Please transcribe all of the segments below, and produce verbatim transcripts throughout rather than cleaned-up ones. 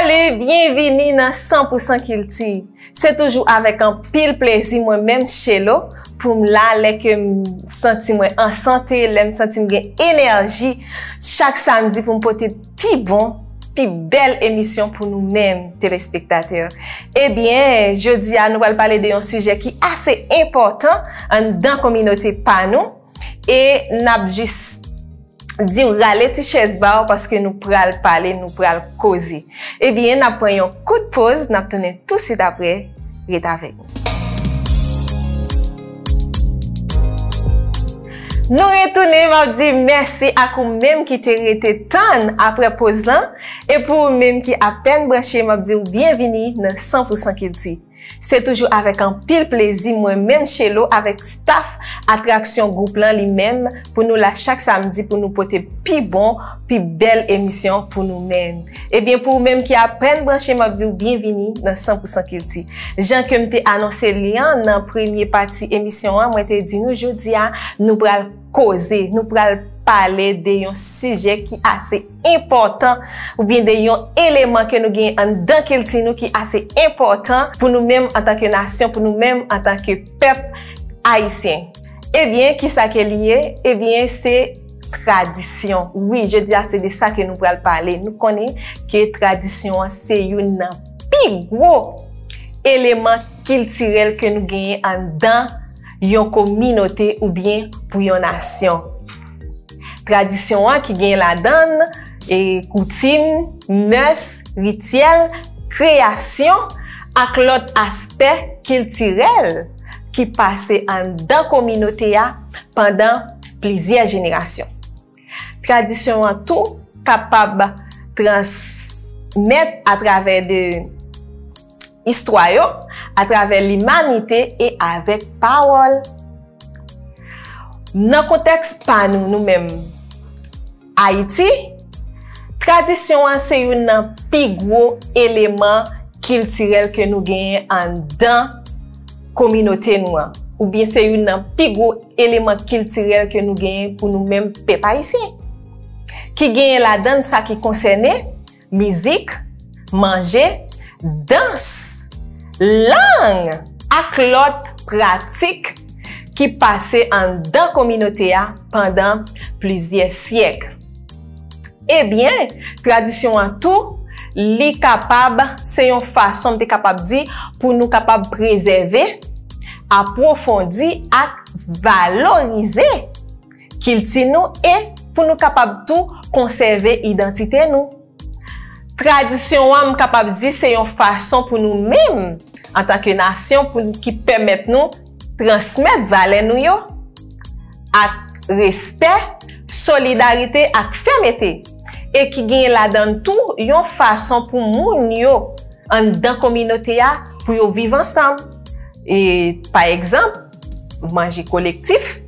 Byenvini nan san pou san Kilti. Se toujou avèk anpil plezi mwen menm, Shelo, pou m la lè ke m santi mwen an sante, lè m santi m gen enèji chak samdi pou m pote pi bon, pi bèl emisyon pou nou menm telespektatè. Ebyen, jodi a nou pral pale de yon sijè ki ase enpòtan anndan kominote pa nou e n ap jis di w rale ti chèz ba w paske nou pral pale, nou pral koze. Ebyen, n ap pran yon kout poz, n ap tounen touswit apre. Ret avèk nou. Nou retounen, m ap di mèsi ak ou menm ki te rete tann apre poz lan. E pou ou menm ki apèn branche, m ap di w byenvini nan san pou san Kilti. Se toujou avèk anpil plezi mwen menm Shelo avèk staff Atraksyon gwoup lan li menm pou nou la chak samdi pou nou pote pi bon, pi bèl emisyon pou nou menm. Ebyen, pou ou menm ki apèn branche, m ap di w byenvini nan san pou san Kilti. Jan ke m te anonse li an nan premye pati emisyon an, mwen te di nou jodi a, nou pral koze, nou pral pale de yon sijè ki ase enpòtan oubyen de yon eleman ke nou gen anndan kilti nou ki ase enpòtan pou nou menm antanke nasyon, pou nou menm antanke pèp ayisyen. Ebyen, kisa ke li ye? Ebyen, se tradisyon. Wi, jodi a se de sa ke nou pral pale. Nou konnen ke tradisyon an se youn nan pi gwo eleman kiltirèl ke nou genyen anndan yon kominote oubyen pou yon nasyon. Tradisyon an ki gen ladan l, e, koutim, mès, rityèl, kreyasyon ak lòt aspè kiltirèl ki pase anndan kominote a pandan plizyè jenerasyon. Tradisyon an tou kapab transmèt atravè de istwa yo, atravè limanite e avèk pawòl. Nan kontèks pa nou, nou menm, Ayiti, tradisyon an se youn nan pi gwo eleman kiltirèl ke nou genyen anndan kominote nou an, oubyen se youn nan pi gwo eleman kiltirèl ke nou genyen pou nou menm pèp ayisyen, ki genyen ladan l sa ki konsène mizik, manje, dans, lang ak lòt pratik ki pase anndan kominote a pandan plizyè syèk. Ebyen, tradisyon an tou, li kapab, se yon fason, m te kapab di, pou nou kapab prezève, apwofondi ak valorize kilti nou e pou nou kapab tou konsève idantite nou. Tradisyon an, m kapab di, se yon fason pou nou menm, antanke nasyon, pou n, ki pèmèt nou transmèt valè nou yo ak respè, solidarite ak fèmete, e ki genyen ladan l tou yon fason pou moun yo anndan kominote a pou yo viv ansanm. E, pa egzanp, manje kolektif,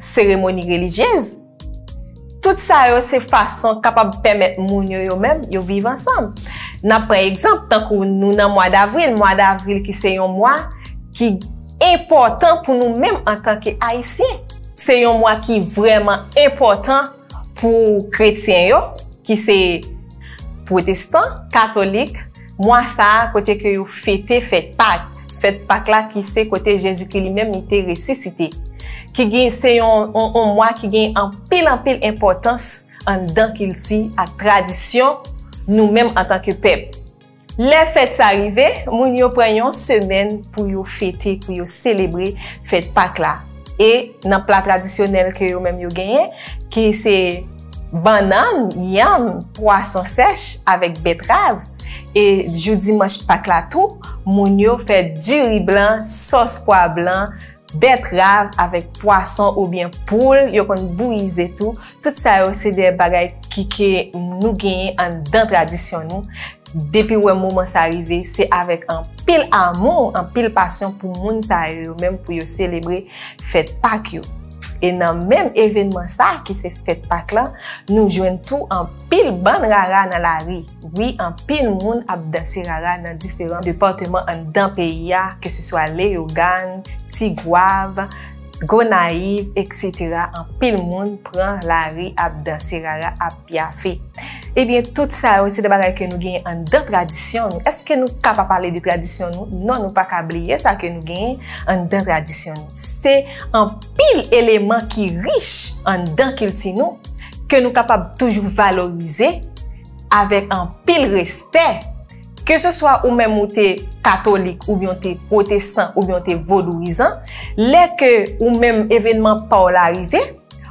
seremoni relijyez, tout sa yo se fason kapab pèmèt moun yo, yo menm, yo viv ansanm. N ap pran egzanp, tankou nou nan mwa davril, mwa davril ki se yon mwa ki enpòtan pou nou menm antanke Ayisyen. Se yon mwa ki vrèman enpòtan pou kretyen yo, ki se pwotestan, katolik, mwa sa a kote ke yo fete fèt Pak. Fèt Pak la ki se kote Jezikri li menm li te resisite. Ki gen, se yon, yon, yon mwa ki gen anpil, anpil enpòtans anndan kilti ak tradisyon nou menm antanke pèp. Lè fèt sa rive, moun yo pran yon semèn pou yo fete, pou yo selebre fèt Pak la. E nan pla tradisyonèl ke yo menm yo genyen, ki se bannann, yanm, pwason sèch avèk bètrav. E jou dimanch Pak la tou, moun yo fè diri blan, sòs pwa blan, bètrav avèk pwason oubyen poul, yo konn bouyize tou. Tout sa yo se de bagay ki ke nou genyen anndan tradisyon nou. Depi w wè moman sa rive, se avèk anpil amou, anpil pasyon pou moun sa yo, yo menm pou yo selebre fèt Pak yo. E nan menm evènman sa ki se fèt Pak la, nou jwenn tou anpil bann rara nan lari. Wi, anpil moun ap danse rara nan diferan depatman anndan peyi a, ke se swa Leyogàn, Tigwav, Gonayiv, etsetera. Anpil moun pran lari ap danse rara, ap pyafe. Ebyen, tout sa yo, se de bagay ke nou genyen anndan tradisyon nou. Èske nou ka pa pale de tradisyon nou? Non, nou pa ka bliye sa ke nou genyen anndan tradisyon nou. Se anpil eleman ki rich anndan kilti nou, ke nou kapab toujou valorize avèk anpil respè. Ke se swa ou menm ou te katolik, oubyen ou te pwotestan, oubyen ou te vodouyizan, lè ke ou menm evènman pa w la rive,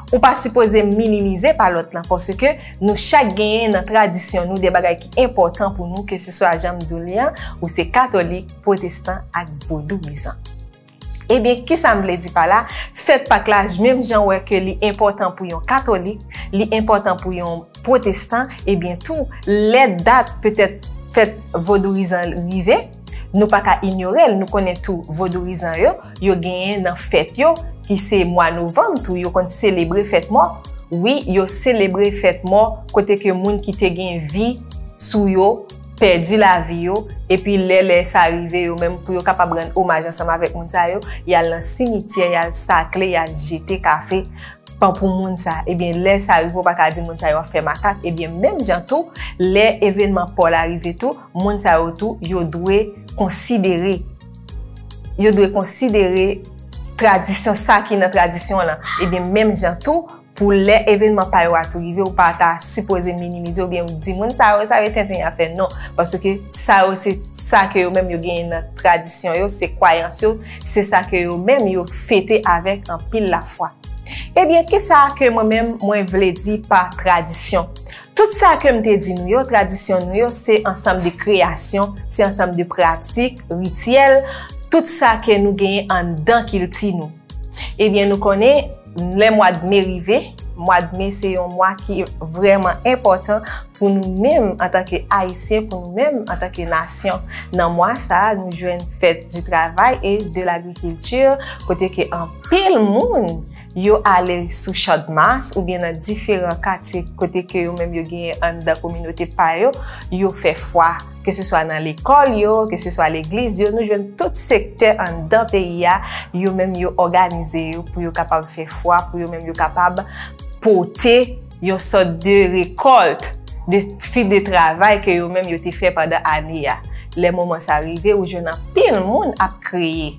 ou pa sipoze minimize pa lòt lan, paske nou chak genyen nan tradisyon nou de bagay ki enpòtan pou nou, ke se swa jan m di w li an, ou se katolik, pwotestan ak vodouyizan. Ebyen, kisa m vle di pa la? Fèt Pak la, menm jan w wè ke li enpòtan pou yon katolik, li enpòtan pou yon pwotestan, ebyen tou, lè dat petèt fèt vodouyizan rive, nou pa ka inyore l. Nou konnen tou, vodouyizan yo, yo genyen nan fèt yo, ki se mwa novanm tou, yo konn selebre fèt mò. Wi, yo selebre fèt mò, kote ke moun ki te gen vi sou yo, pèdi lavi yo, epi lè, lè sa rive yo menm, pou yo kapab rann omaj ansanm avèk moun sa yo, y al nan simityè, y al sakle, y al jete kafe, pa pou moun sa. Ebyen, lè sa rive, ou pa ka di moun sa yo ap fè makak. Ebyen, menm jan tou, lè evènman pa w la rive tou, moun sa yo tou, yo dwe konsidere, yo dwe konsidere tradisyon, sa ki nan tradisyon lan. Ebyen, menm jan tou, pou lè evènman pa yo a tou rive, ou pa ta sipoze minimize oubyen di moun sa yo, sa yo tenten y ap fè, non. Paske sa yo, se sa ke yo menm yo genyen nan tradisyon yo, se kwayans yo, se sa ke yo menm yo fete avèk anpil lafwa. Ebyen, kisa ke mwen menm mwen vle di pa tradisyon? Tout sa ke m te di nou yo, tradisyon nou yo, se ansanm de kreyasyon, se ansanm de pratik, rityèl, tout sa ke nou genyen anndan kilti nou. Ebyen, nou konnen, lè mwa de me rive, mwa de me se yon mwa ki vrèman enpòtan pou nou menm antanke Ayisyen, pou nou menm antanke nasyon. Nan mwa sa a, nou jwenn fèt du travail et de l'agriculture, kote ke anpil moun yo ale sou Channmas oubyen nan diferan katye kote ke yo menm yo genyen anndan kominote pa yo, yo fè fwa. Ke se swa nan lekòl yo, ke se swa legliz yo, nou jwenn tout sektè anndan peyi a, yo menm yo òganize yo pou yo kapab fè fwa, pou yo menm yo kapab pote yon sòt de rekòlt, de fwi de travay ke yo menm yo te fè pandan ane a. Lè moman sa rive, ou jwenn anpil moun ap kreye.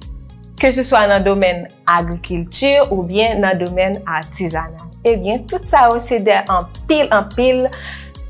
Ke se swa nan domèn agrikilti oubyen nan domèn atizanal. Ebyen, tout sa yo se de anpil, anpil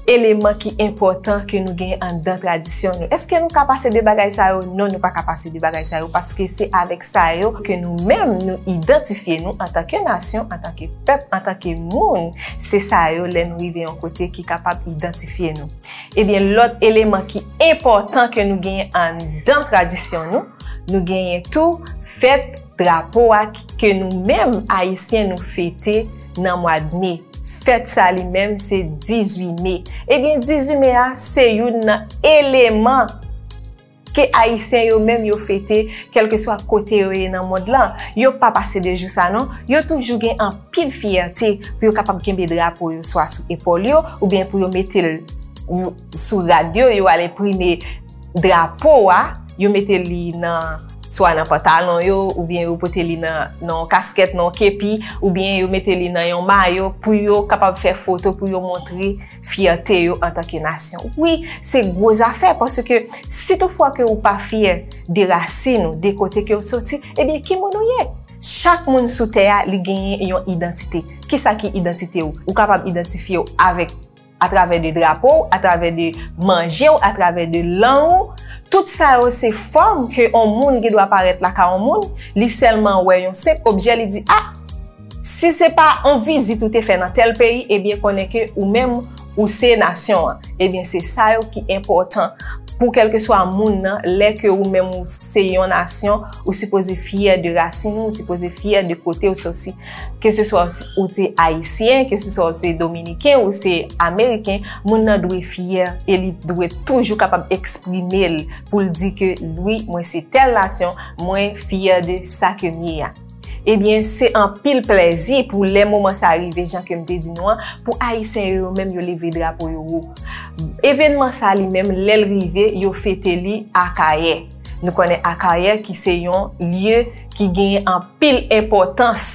eleman ki enpòtan ke nou gen anndan tradisyon nou. Èske nou ka pase de bagay sa yo? Non, nou pa ka pase de bagay sa yo, paske se avèk sa yo ke nou menm nou idantifye nou antanke nasyon, antanke pèp, antanke moun. Se sa yo, lè nou rive yon kote, ki kapab idantifye nou. Ebyen, lòt eleman ki enpòtan ke nou genyen anndan tradisyon nou, nou genyen tou fèt drapo a ki, ke nou menm Ayisyen nou fete nan mwa de me. Fèt sa li menm se dizuit me. Ebyen, dizuit me a se youn nan eleman ke Ayisyen yo menm yo fete, kèlkeswa kote yo ye nan mond lan. Yo pa pase de jou sa non. Yo toujou gen anpil fyète pou yo kapab kenbe drapo yo swa sou epòl yo, oubyen pou yo mete l sou rad yo, yo al enprime drapo a, yo mete li nan, swa nan pantalon yo, oubyen yo pote li nan, nan yon kaskèt, nan yon kepi, oubyen yo mete li nan yon mayo pou yo kapab fè foto, pou yo montre fyète yo antanke nasyon. Wi, se gwo zafè, paske si toutfwa ke ou pa fyè de rasin ou, de kote ke ou soti, ebyen, ki moun ou ye? Chak moun sou tè a, li genyen yon idantite. Kisa ki idantite w? Ou kapab idantifye w avèk atravè de drapo w, atravè de manje w, atravè de lang ou. Tout sa yo se fòm ke yon moun gen dwa parèt lakay yon moun, li sèlman wè yon senp objè, li di, "Ah, si se pa yon vizit ou te fè nan tèl peyi, ebyen konnen ke ou menm ou se nasyon an." Ebyen se sa yo ki enpòtan pou kèlkeswa moun nan, lè ke ou menm ou se yon nasyon, ou sipoze fyè de rasin ou, ou sipoze fyè de kote ou soti. Ke se swa ou se ayisyen, ke se swa ou se dominiken, ou se ameriken, moun nan dwe fyè e li dwe toujou kapab eksprime l pou l di ke wi, mwen se tèl nasyon, mwen fyè de sa ke m ye a. Ebyen, se anpil plèzi pou lè moman sa rive, jan ke m te di nou an, pou ayisyen yo, yo menm yo leve drapo yo wo. Evènman sa li menm, lè l rive, yo fete li Akayè. Nou konnen Akayè ki se yon lye ki genyen anpil enpòtans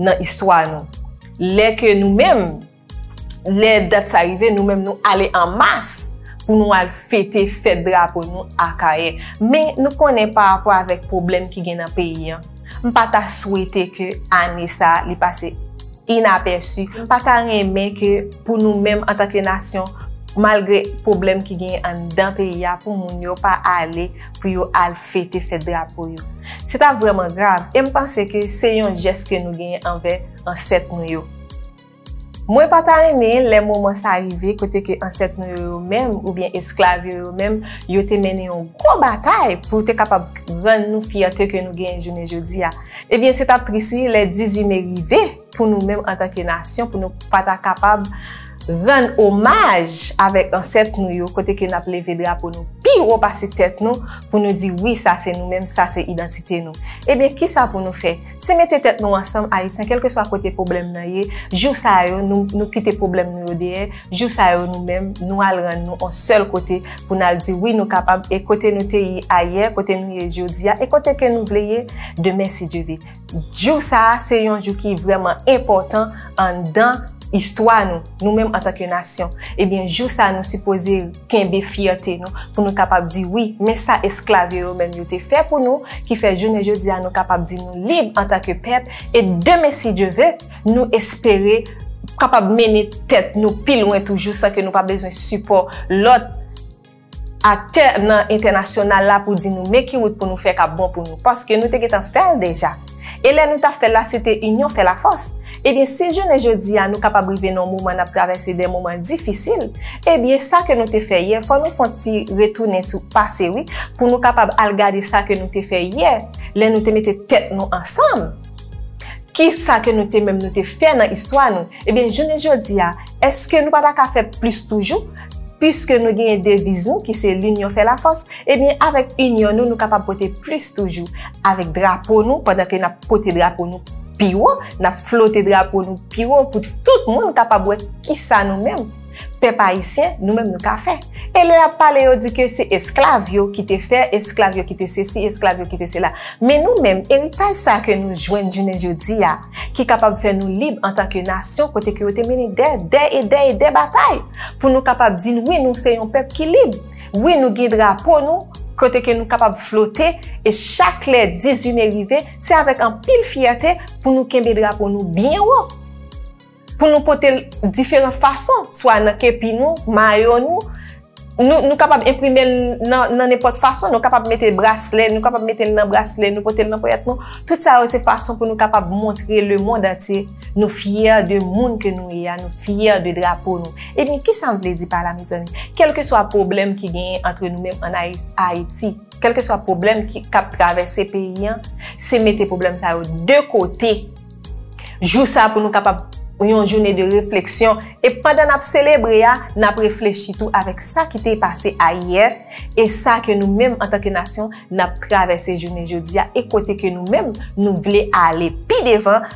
nan istwa nou. Lè ke nou menm, Lè dat sa rive, nou menm nou ale an mas pou nou al fete fèt drapo nou Akayè. Men nou konnen pa rapò avèk pwoblèm ki gen nan peyi an, m pa ta swete ke ane sa a li pase inapèsi. M pa ta renmen ke pou nou menm antanke nasyon, malgre pwoblèm ki gen anndan peyi a, pou moun yo pa ale pou yo al fete fèt drapo yo. Se ta vrèman grav, e m panse ke se yon jès ke nou genyen anvè ansèt nou yo. Mwen pa ta renmen lè moman sa rive kote ke ansèt nou yo, yo menm oubyen esklav yo, yo menm, yo te mennen yon gwo batay pou te kapab rann nou fyète ke nou genyen jounen jodi a. Ebyen, se t ap tris wi lè dizuit me rive pou nou menm antanke nasyon, pou nou pa ta kapab rann omaj avèk ansèt nou yo, kote ke n ap leve drapo nou pi wo pase tèt nou, pou nou di wi, sa se nou menm, sa se idantite nou. Ebyen, kisa pou nou fè? Se mete tèt nou ansanm, Ayisyen, kèlkeswa kote pwoblèm nan ye, jou sa yo, nou, nou kite pwoblèm nou yo dèyè, jou sa yo, nou menm, nou al rann nou on sèl kote pou n al di wi, nou kapab, e kote nou te ye ayè, kote nou ye jodi a, e kote ke nou vle ye demen, si Dye ve. Jou sa a, se yon jou ki vrèman enpòtan anndan istwa nou, nou menm antanke nasyon. Ebyen, jou sa a, nou sipoze kenbe fyète nou, pou nou kapab di wi, men sa esklav yo, yo menm yo te fè pou nou, ki fè jounen jodi a, nou kapab di nou lib antanke pèp, e demen, si Dye ve, nou espere kapab mennen tèt nou pi lwen toujou san ke nou pa bezwen sipò lòt aktè nan entènasyonal la pou di nou men ki wout pou nou fè k ap bon pou nou, paske nou te gentan fè l deja. E lè nou t ap fè l la, se te inyon fè lafòs. Ebyen, si jounen jodi a nou kapab rive nan yon moman n ap travèse de moman difisil, ebyen, sa ke nou te fè yè, fò nou fè yon ti retounen sou pase, wi, pou nou kapab al gade sa ke nou te fè yè, lè nou te mete tèt nou ansanm. Kisa ke nou te menm nou te fè nan istwa nou? Ebyen, jounen jodi a, èske nou pa ta ka fè plis toujou? Piske nou genyen deviz nou ki se linyon fè lafòs, ebyen, avèk inyon nou, nou kapab pote plis toujou. Avèk drapo nou, pandan ke n ap pote drapo nou pi wo, n ap flote drapo nou pi wo pou tout moun kapab wè kisa nou menm, pèp ayisyen, nou menm nou ka fè. E lè y ap pale, yo di ke se esklav yo ki te fè, esklav yo ki te sesi, esklav yo ki te sela. Men nou menm, eritaj sa ke nou jwenn jounen jodi a, ki kapab fè nou lib antanke nasyon, kote ke yo te mennen dè, dè e dè e dè batay, pou nou kapab di wi, nou se yon pèp ki lib. Wi, nou gen drapo nou, kote ke nou kapab flote, e chak lè dizuit me rive, se avèk anpil fyète pou nou kenbe drapo nou byen wo. Pou nou pote l diferan fason, swa nan kepi nou, mayo nou, nou, nou kapab enprime l nan, nan nenpòt fason, nou kapab mete braslè, nou kapab mete l nan braslè, nou pote l nan ponyèt nou. Tout sa yo se fason pou nou kapab montre lemonn antye nou fyè de moun ke nou ye a, nou fyè de drapo nou. Ebyen, kisa m vle di pa la, mezanmi? Kèlkeswa pwoblèm ki genyen antre nou menm ann Ayi-, Ayiti, kèlkeswa pwoblèm ki, k ap travèse peyi an, se mete pwoblèm sa yo de kote. Jou sa pou nou kapab yon jounen de refleksyon. E pandan n ap selebre a, n ap reflechi tou avèk sa ki te pase ayè e sa ke nou menm antanke nasyon, n ap travèse jounen jodi a e kote ke nou menm, nou vle ale pi devan,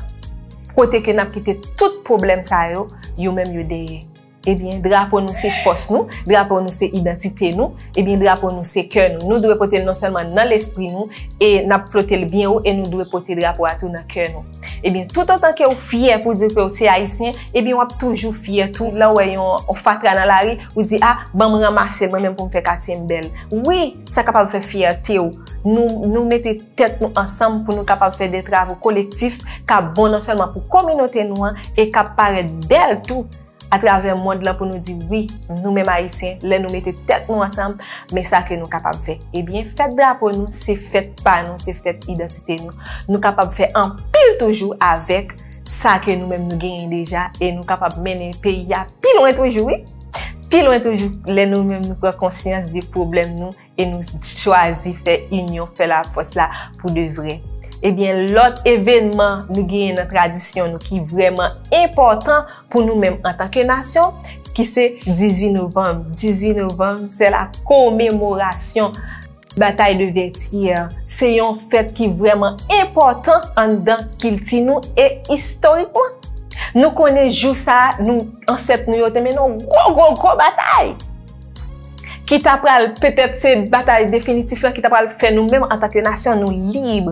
kote ke n ap kite tout pwoblèm sa yo, yo menm yo dèyè. Ebyen, drapo nou se fòs nou, drapo nou se idantite nou, ebyen, drapo nou se kè nou. Nou dwe pote l non sèlman nan lespri nou, e n ap flote l byen wo, e nou dwe pote drapo a tou nan kè nou. Ebyen, toutotan ke w fyè pou di ke w se ayisyen, ebyen, w ap toujou fyè tou. Lè w wè yon, yon fatra nan lari, ou di, a, ban m ranmase l, mwen menm pou m fè katye m bèl. Wi, sa kapab fè fyète w. Nou, nou mete tèt nou ansanm pou nou kapab fè de travo kolektif k ap bon non sèlman pou kominote nou an, e k ap parèt bèl tou atravè mond lan pou nou di wi, nou menm ayisyen, lè nou mete tèt nou ansanm, men sa ke nou kapab fè. Ebyen, fèt drapo nou, se fèt pa nou, se fèt idantite nou. Nou kapab fè anpil toujou avèk sa ke nou menm nou genyen deja e nou kapab mennen peyi a pi lwen toujou, wi. Pi lwen toujou, lè nou menm nou pran konsyans de pwoblèm nou e nou chwazi fè inyon, fè lafòs la pou de vrè. Ebyen, lòt evènman nou genyen nan tradisyon nou ki vrèman enpòtan pou nou menm antanke nasyon, ki se dizuit novanm. Dizuit novanm, se la komemorasyon Batay de Vètyè. Se yon fèt ki vrèman enpòtan anndan kilti nou e istorikman. Nou konnen jou sa a, nou, ansèt nou yo te mennen yon gwo, gwo, gwo batay. Ki ta pral, petèt se batay definitif lan ki ta pral fè nou menm antanke nasyon, nou lib.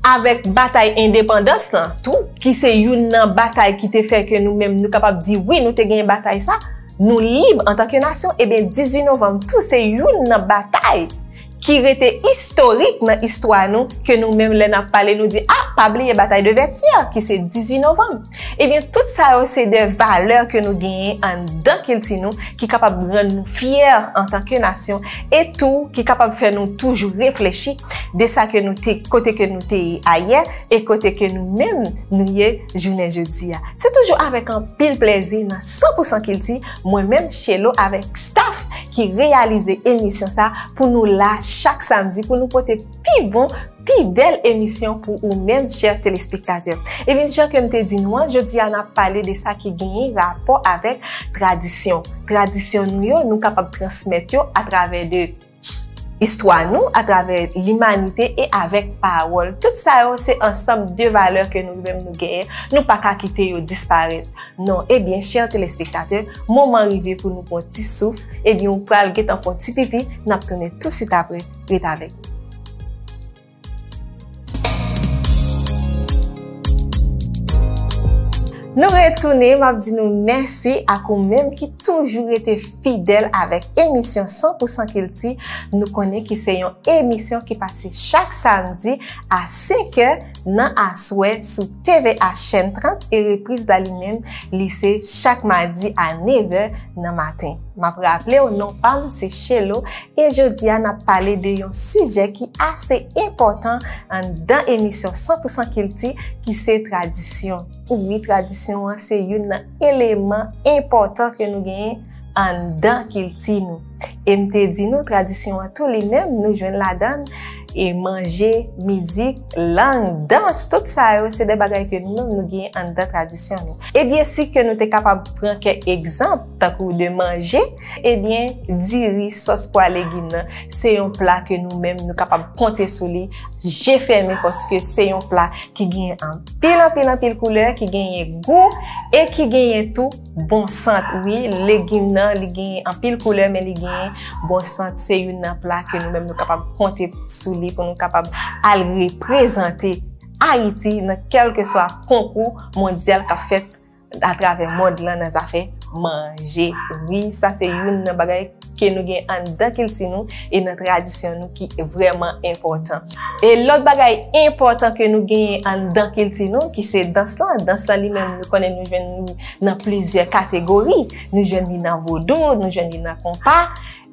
Avèk batay endepandans lan tou, ki se youn nan batay ki te fè ke nou menm nou kapab di wi, nou te genyen batay sa, nou lib antanke nasyon, ebyen dizuit novanm tou se youn nan batay ki rete istorik nan istwa nou, ke nou menm lè n ap pale nou di, ah, pa bliye batay de Vètyè ki se dizuit novanm. Ebyen tout sa yo se de valè ke nou genyen anndan kilti nou ki kapab rann nou fyè antanke nasyon e tou ki kapab fè nou toujou reflechi de sa ke nou te, kote ke nou te ye ayè e kote ke nou menm nou ye jounen jodi a. Se toujou avèk anpil plèzi nan san pou san kilti, mwen menm Shelo avèk staff ki reyalize emisyon sa pou nou la chak samdi pou nou pote pi bon, pi bèl emisyon pou ou menm chè telespektatè. Ebyen jan ke m te di nou an, jodi a n ap pale de sa ki genyen rapò avèk tradisyon. Tradisyon nou yo, nou kapab transmèt yo atravè de istwa nou, atravè limanite e avèk pawòl. Tout sa yo se ansanm de valè ke nou menm nou genyen, nou pa ka kite yo disparèt. Non, ebyen chè telespektatè, moman rive pou nou pran ti souf, ebyen ou pral gentan fè yon ti pipi, n ap tounen touswit apre, ret avèk nou. Nou retounen, m ap di nou mèsi ak ou menm ki toujou rete fidèl avèk emisyon san pou san kilti. Nou konnen ki se yon emisyon ki pase chak samdi a senkè nan aswè sou T V A chèn trant e repriz la li menm li se chak madi a nevè nan maten. M ap raple w non pa m se Shelo e jodi a n ap pale de yon sijè ki ase enpòtan anndan emisyon san pou san kilti ki se tradisyon. Wi, tradisyon an se youn nan eleman enpòtan ke nou genyen anndan kilti nou. E m te di nou, tradisyon an tou li menm, nou jwenn ladan l e manje, mizik, lang, dans, tout sa yo se de bagay ke nou menm nou genyen anndan tradisyon nou. E byen si ke nou te kapab pran kèk egzanp, tankou de manje, ebyen diri, sòs pwa, legim nan, se yon pla ke nou menm nou kapab konte sou li je fèmen paske se yon pla ki genyen anpil, anpil, anpil koulè, ki genyen gou e ki genyen tou bon sant. Wi, legim nan, li genyen anpil koulè, men li genyen bon sant. Se youn nan pla ke nou menm nou kapab konte sou li pou nou kapab al reprezante Ayiti nan kèlkeswa konkou mondyal k ap fèt atravè mond lan nan zafè manje. Wi, sa se youn nan bagay ke nou gen anndan kilti nou e nan tradisyon nou ki vrèman enpòtan. E lòt bagay enpòtan ke nou genyen anndan kilti nou, ki se dans lan. Dans lan li menm, nou konnen nou jwenn li nan plizyè kategori. Nou jwenn li nan vodou, nou jwenn li nan konpa,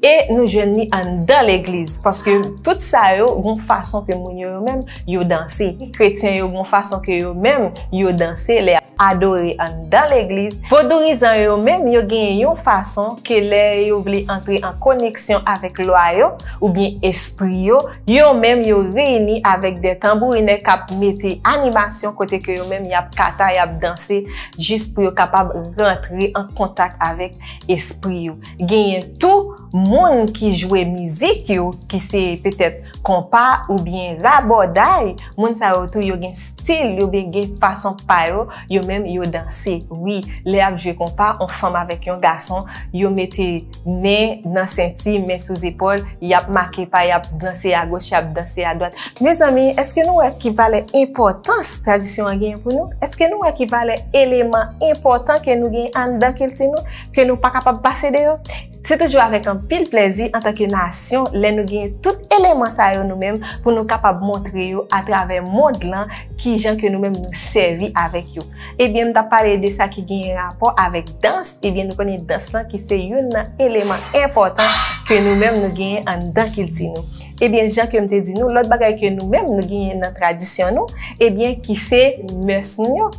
e nou jwenn li anndan legliz. Paske tout sa yo, gon fason ke moun yo, yo menm, yo danse. Kretyen yo, gon fason ke yo menm, yo danse lè adore anndan legliz. Vodouyizan yo menm, yo genyen yon fason ke lè yo vle antre an koneksyon avèk lwa yo, oubyen espri yo, yo menm yo reyini avèk de tanbourinè k ap mete animasyon kote ke yo menm y ap kata, y ap danse, jis pou yo kapab rantre an kontak avèk espri yo. Genyen tou moun ki jwe mizik yo, ki se petèt konpa oubyen rabòday, moun sa yo tou yo gen stil, yo byen gen fason pa yo, yo menm yo danse. Wi, lè y ap jwe konpa, yon fanm avèk yon gason, yo mete men nan senti, men sou zepòl, y ap make pa, y ap danse agoch, y ap danse adwat. Mezanmi, èske nou wè ki valè enpòtans tradisyon an genyen pou nou? Èske nou wè ki valè eleman enpòtan ke nou genyen anndan kilti nou, ke nou pa kapab pase de yo? Se toujou avèk anpil plèzi antanke nasyon lè nou genyen tout eleman sa yo nou menm pou nou kapab montre yo atravè mond lan kijan ke nou menm nou sèvi avèk yo. Ebyen, m t ap pale de sa ki genyen rapò avèk dans, ebyen nou konnen dans lan ki se youn nan eleman enpòtan ke nou menm nou genyen anndan kilti nou. Ebyen, jan ke m te di nou, lòt bagay ke nou menm nou genyen nan tradisyon nou, ebyen ki se mès nou yo.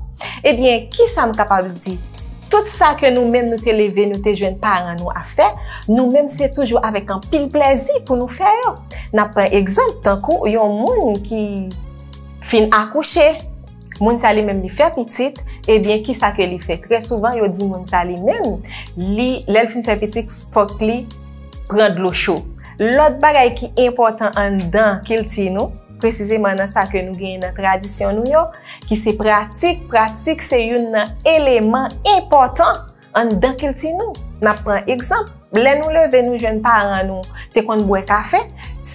Ebyen, kisa m kapab di? Tout sa ke nou menm nou te leve, nou te jwenn paran nou ap fè, nou menm se toujou avèk anpil plèzi pou nou fè yo. N ap pran egzanp tankou yon moun ki fin akouche, moun sa li menm li fè pitit, ebyen kisa ke li fè? Trè souvan yo di moun sa li menm, li, lè l fin fè pitit, fòk li pran dlo cho. Lòt bagay ki enpòtan anndan kilti nou, presizeman nan sa ke nou genyen nan tradisyon nou yo, ki se pratik. Pratik se youn nan eleman enpòtan anndan kilti nou. N ap pran egzanp, lè nou leve nou jwenn paran nou te konn bwè kafe,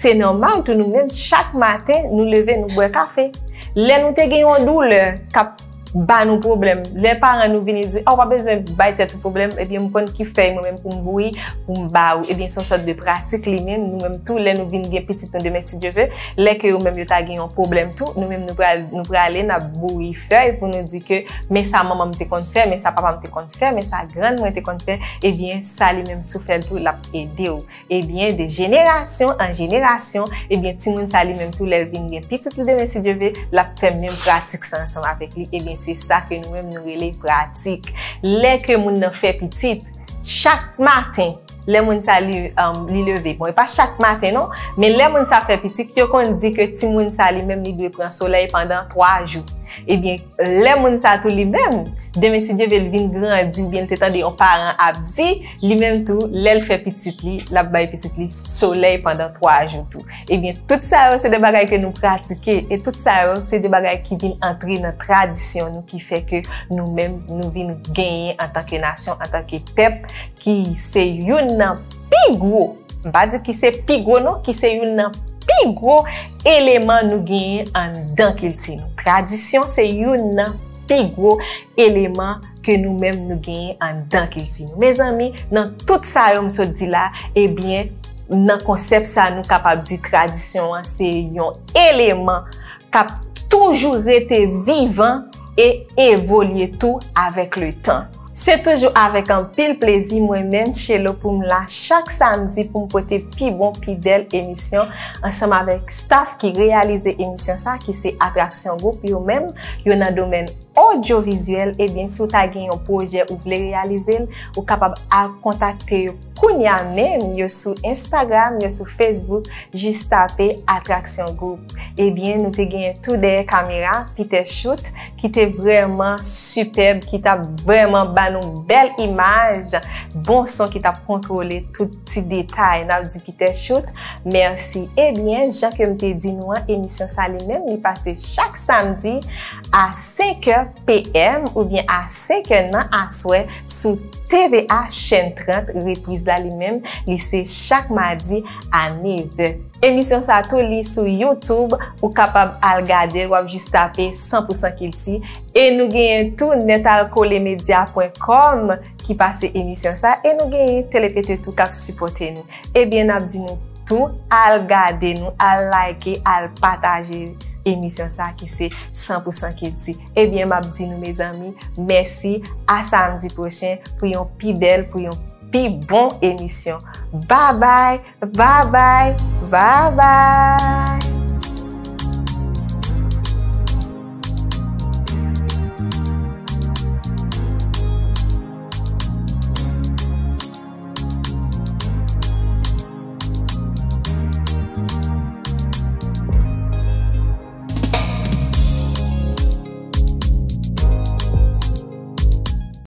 Se nòmal tou, nou menm, chak maten, nou leve, nou bwè kafe. Lè nou te gen yon doulè k ap ba nou pwoblèm, lè paran nou vini di, "A, w pa bezwen bay tèt ou pwoblèm, ebyen, m konn ki fèy mwen menm pou m bouyi, pou m ba ou." Ebyen, se yon sòt de pratik li menm. Nou menm tou, lè nou vin gen pitit nou demen, si Dye ve, lè ke yo menm yo ta gen yon pwoblèm tou, nou menm nou pral, nou prale, n ap bouyi fèy pou nou di ke, "Men sa manman m te konn fè, men sa papa m te konn fè, men sa grann mwen te konn fè." Ebyen, sa li menm, si w fè l tou, l ap ede w. Ebyen, de jenerasyon an jenerasyon, ebyen, timoun sa li menm tou, lè l vin gen pitit li demen, si Dye ve, l ap fè menm pratik sa ansanm avèk li. Ebyen, se sa ke nou menm nou rele pratik. Lè ke moun nan fè pitit, chak maten, lè moun sa li, um, li leve, bon, e pa chak maten non, men lè moun sa fè pitit, yo konn di ke timoun sa li menm li dwe pran solèy pandan twa jou. Ebyen, lè moun sa tou li menm, demen si Dye ve l vin grandi oubyen l te tande yon paran ap di, li menm tou, lè l fè pitit li, l ap bay pitit li solèy pandan twa jou tou. Ebyen, tout sa yo se de bagay ke nou pratike e tout sa yo se de bagay ki vin antre nan tradisyon nou ki fè ke nou menm nou vin genyen antanke nasyon, antanke pèp, ki se youn nan pi gwo, m pa di ki se pi gwo non, ki se youn nan pi gwo eleman nou genyen anndan kilti nou. Tradisyon se youn nan pi gwo eleman ke nou menm nou genyen anndan kilti nou. Mezanmi, nan tout sa yo m sot di la, ebyen, nan konsèp sa nou kapab di tradisyon an se yon eleman k ap toujou rete vivan e evolye tou avèk letan. Se toujou avèk anpil plezi mwen menm, Shelo, pou m la chak samdi pou m pote pi bon, pi bèl emisyon ansanm avèk staff ki reyalize emisyon sa, ki se Atraksyon Group yo menm, yo nan domèn odyovizyèl. Ebyen, si w ta gen yon pwojè ou vle reyalize l, ou kapab al kontakte yo kounye a menm. Yo sou Instagram, yo sou Facebook, jis tape Atraksyon Group. Ebyen, nou te genyen tou dèyè kamera, Peter Shoot, ki te vrèman sipèb, ki t ap vrèman ba nou bèl imaj, bon son ki t ap kontwole tout ti detay. N ap di Peter Shoot, mèsi. Ebyen, jan ke m te di nou an, emisyon sa li menm, li pase chak samdi a senk è P M oubyen a senk è nan aswè sou T V A chèn trant, repriz la li menm, li se chak madi a nèf è. Emisyon sa tou li sou YouTube, ou kapab al gade, w ap jis tape san pou san kilti. E nou genyen tou nètalkolemedia pwen kòm ki pase emisyon sa, e nou genyen Telepete tou k ap sipòte nou. Ebyen, n ap di nou tou, al gade nou, al like, al pataje emisyon sa ki se san pou san kilti. Ebyen, m ap di nou, mezanmi, mèsi, a samdi pwochen pou yon pi bèl, pou yon pi bon emisyon. Babay, babay, babay!